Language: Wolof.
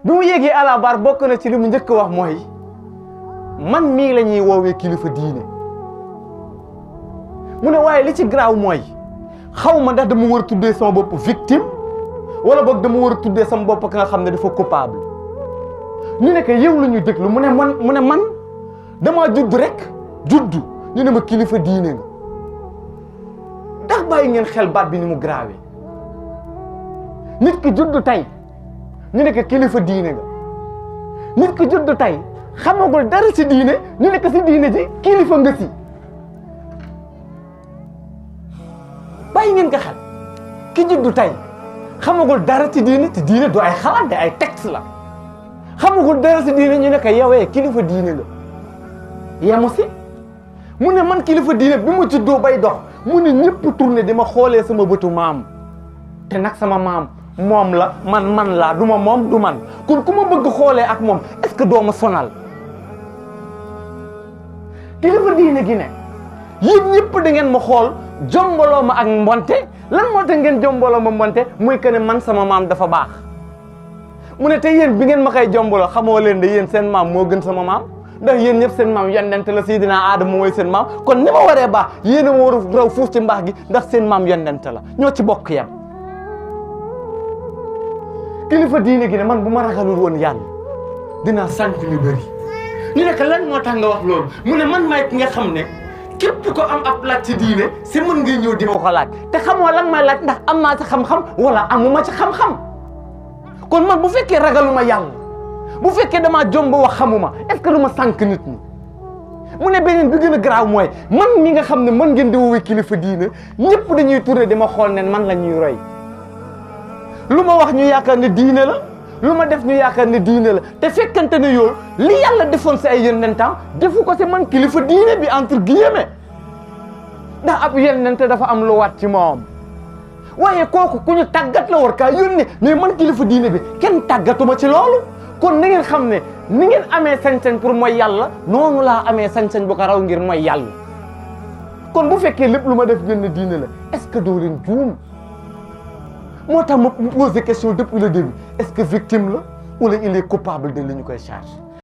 bi mu yéegee à la barre bokk na ci li mu njëkk wax mooy man mii la ñuy woowee kilifa diine mu ne waaye li ci garaaw mooy xaw ma ndax dama war a tuddee sama bopp victime wala boog dama war a tuddee sama bopp ka nga xam ne dafa coupable ñu ne que yow la ñu déglu mu ne man damaa judd rek juddu ñu ne ma kilifa diine nga ndax bàyyi ngeen xel baat bi ni mu grave nit ki juddu tey ñu ne que kilifa diine nga nit ki juddu tey xamagul dara ci diine ñu ne que ci diine ji kilifa nga si bàyyi ngeen ko xel ki juddu tey xamagul dara ci diine te diine du ay xalaat de ay texte la xamagul dara ci diine ñu ne que yowee kilifa diine nga yemu si mu ne man kilifa diine bi ma juddoo bay dox mu ne ñëpp tourné di ma xoolee sama bëtu maam te nag sama maam moom la man laa du ma moom du man kon ku ma bëgg xoolee ak moom est-ce que doo ma sonal kilifa diine gi ne yéen ñëpp da ngeen ma xool jombaloo ma ak mbonte lan moo tax ngeen jombaloo ma mbonte muy que ne man sama maam dafa baax mu ne te yéen bi ngeen ma koy jombaloo xamoo leen de yéen seen maam moo gën sama maam ndax yéen ñëpp seen maam yonent la Seydina Aadama mooy seen maam kon ni ma waree baax yéen a ma war a raw fuuf ci mbaax gi ndax seen maam yonent la ñoo ci bokk yam kilifa diine gi ne man bu ma ragalul woon yàlla dinaa sant ñu bëri ñu ne que lan moo tax nga wax loolu mu ne man maay ki nga xam ne képp ko am ab laaj ci diine si mën ngay ñëw di ma ko laaj te xamoo lan may laaj ndax am naa ci xam-xam wala amuma ci xam-xam kon man bu fekkee ragaluma yàlla bu fekkee damaa jomb wax xamuma est-ce que du ma sànq nit ñi mu ne beneen bi gën a garaaw mooy man mi nga xam ne mën ngeen di woowee kilifa diine ñëpp dañuy tourné di ma xool ne man la ñuy roy lu ma wax ñu yaakaar ne diine la lu ma def ñu yaakaar ne diine la te fekkante ne yow li yàlla defoon si ay yonentam defu ko si man kilifa diine bi entre guillemets ndax ab yonente dafa am lu waat ci moom waaye kooku ku ñu tàggat la war kaa yónnee mais man kilifa diine bi kenn tàggatuma ci loolu kon na ngeen xam ne ni ngeen amee sañ-sañ pour mooy yàlla noonu laa amee sañ-sañ bu ko raw ngir mooy yàlla kon bu fekkee lépp lu ma def gën diine la est-ce que doo leen juum moo tax ma posé question depuis le début est-ce que victime la wala il est coupable de li ñu koy charge